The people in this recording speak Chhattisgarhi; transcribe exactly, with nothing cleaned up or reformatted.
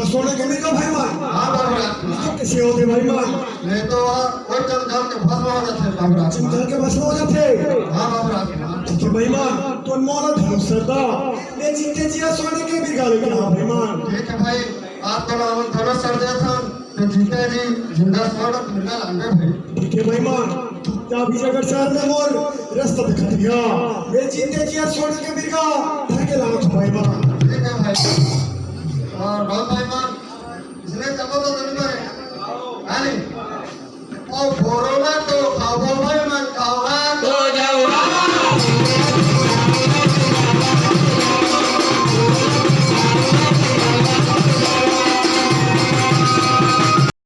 सोने के मिर्गा भाई मान। हाँ बाबूराज। तो कैसे होते भाई मान? नहीं तो वह वो जल जल के भस्म हो जाते बाबूराज। जल के भस्म हो जाते। हाँ बाबूराज। ठीक है भाई मान, तो मोला धनुष सरदा। मैं जीते जिया सोने के मिर्गा लेके आ भाई मान। ठीक है भाई, आप तो नाम धनुष सर दे था, तो जीते जी जिंदा सोने के मिर्गा लांगे भाई। ठीक है भाई मान, जा भी जगत शहर में मोर रास्ता दिखा दिया। मैं जीते जिया सोने के मिर्गा धर के लाऊं भाई मान। ठीक है भाई। और बहुत भाई मान, इसने चलो तो दिन भर। हाँ नहीं? ओ भोरो